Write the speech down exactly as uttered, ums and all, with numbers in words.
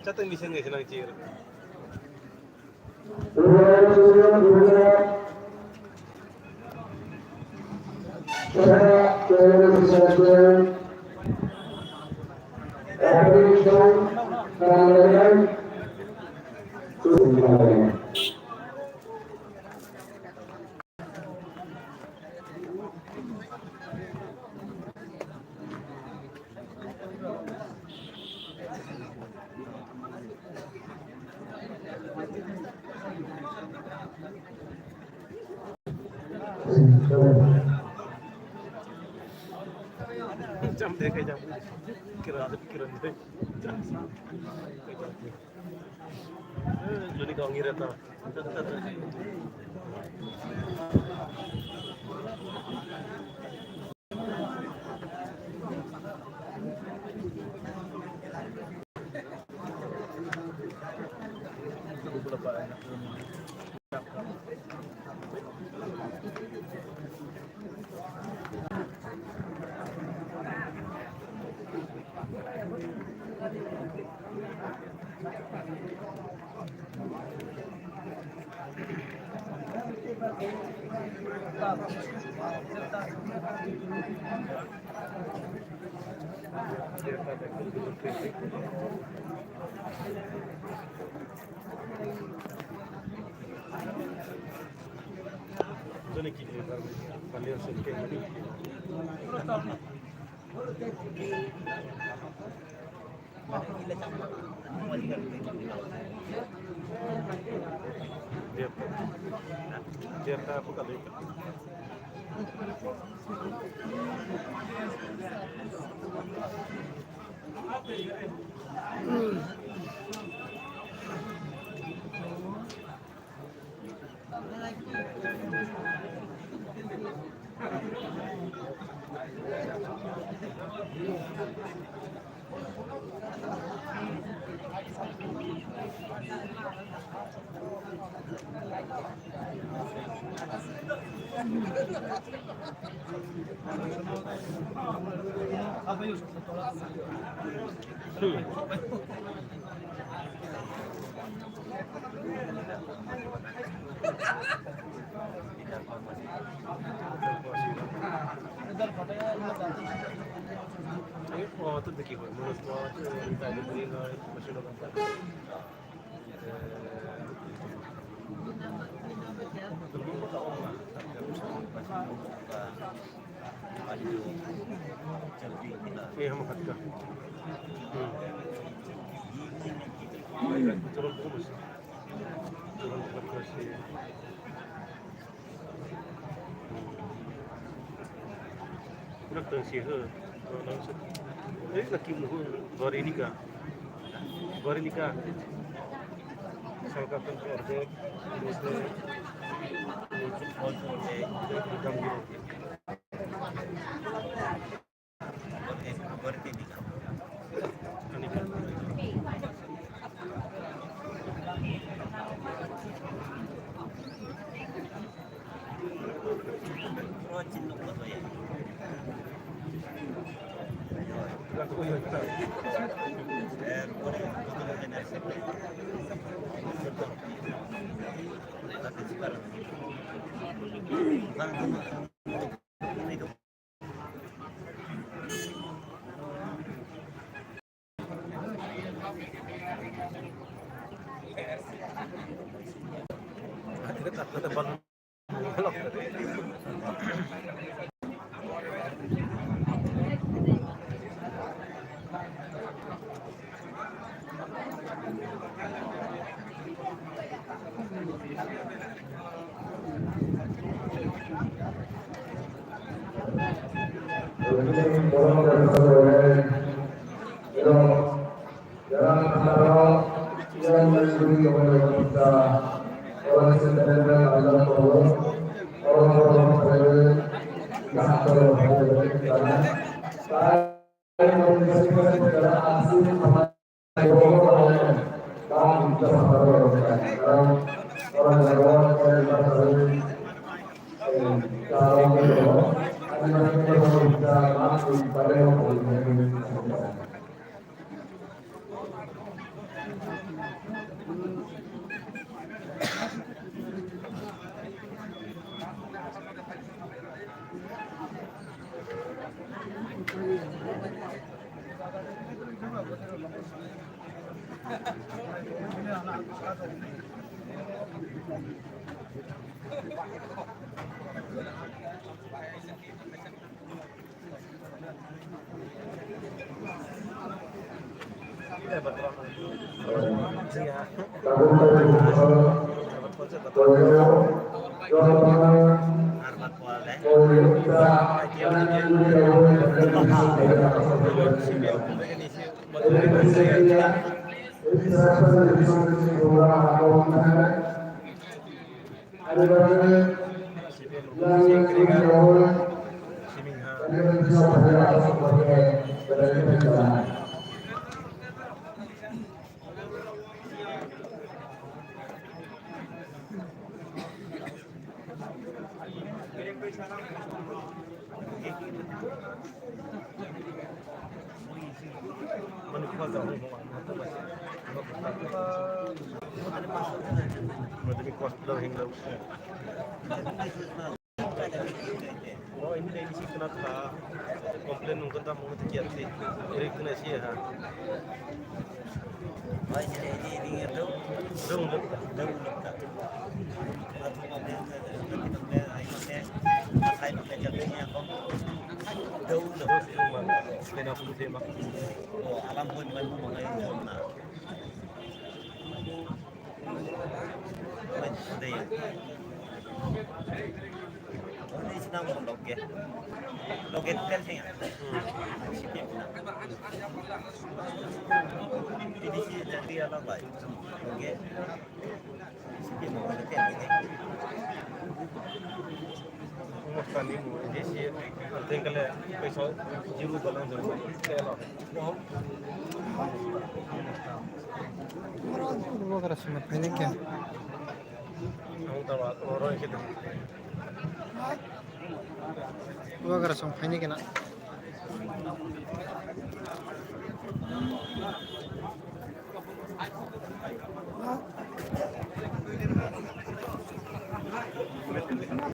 Chatang bising ngai sinang chir. Jam de kai jam. Kira de kira de. Jam. Joni ka ngira ta. Eh, hamo khatka. Hmm. Chorok buku besi. Chorok buku besi. Pura tang si ho. Eh, laki muhu gori nika. Gori nika. Salka tang ko orde. Madami hospital hinglo. O ini dai bisi kena tha complain nung kena mung tiki ati. Eri kena si ha. Bai sini ini ini itu. Dong lep. Dong lep. Matu mate mati mate ai mate. Akai mate jabe ni akong. Dong lep. Kena pun tema. O alam pun mai pun mai na. Bubagra songno phainai khe. Bubagra song phainai khe na.